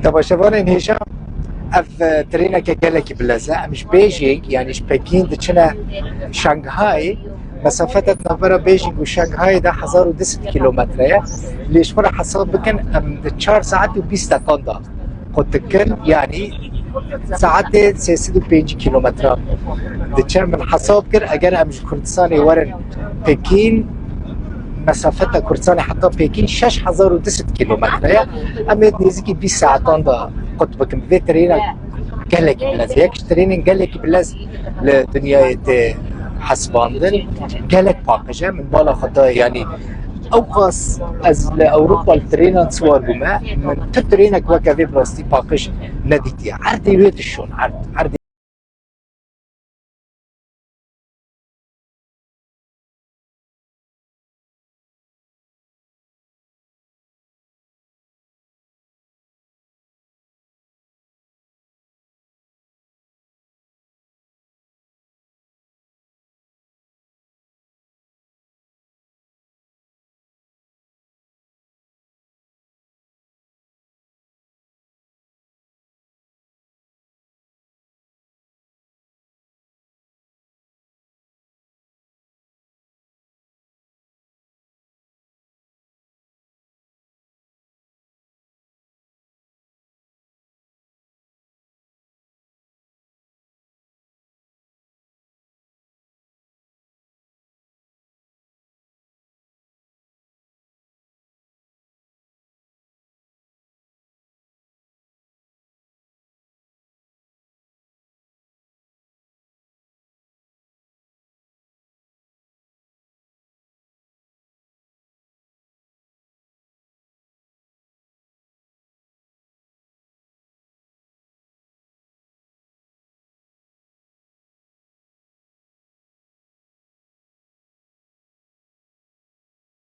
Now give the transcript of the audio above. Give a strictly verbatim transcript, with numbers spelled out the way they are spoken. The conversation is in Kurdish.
Temaşevanên hêja, ev e, trêneke gelekî bilez e. Em ji Beijing, yanî ji Pekîn diçine Şanghayê. Mesafeta navbera Beijing û Şanghayê de hezar û du sed kilometre ye. Lê ji xwe re hesab bikin, em di çar saet û bîst deqan de qut dikin, yanî saetê sê sed û pêncî kilometran diçe. Min hesab kir, eger em ji Kurdistanê werin Pekîn, mesafeta Kurdistanê heta Pekîn şeş hezar û du sed kilometre ye. Em ê nêzîkî bîst saetan de qut bikin. Vê trêna gelekî bilez. Yek ji trênên gelekî bilez li dinyayê tê hesibandin. Gelek paqij e. Min bala xwe da, yanî ew qas ez li Ewropa li trênan siwar bûme. Min tu trênek weke vê bi rastî paqij nedîtiye. Erdê wê dişon. Erd, erdê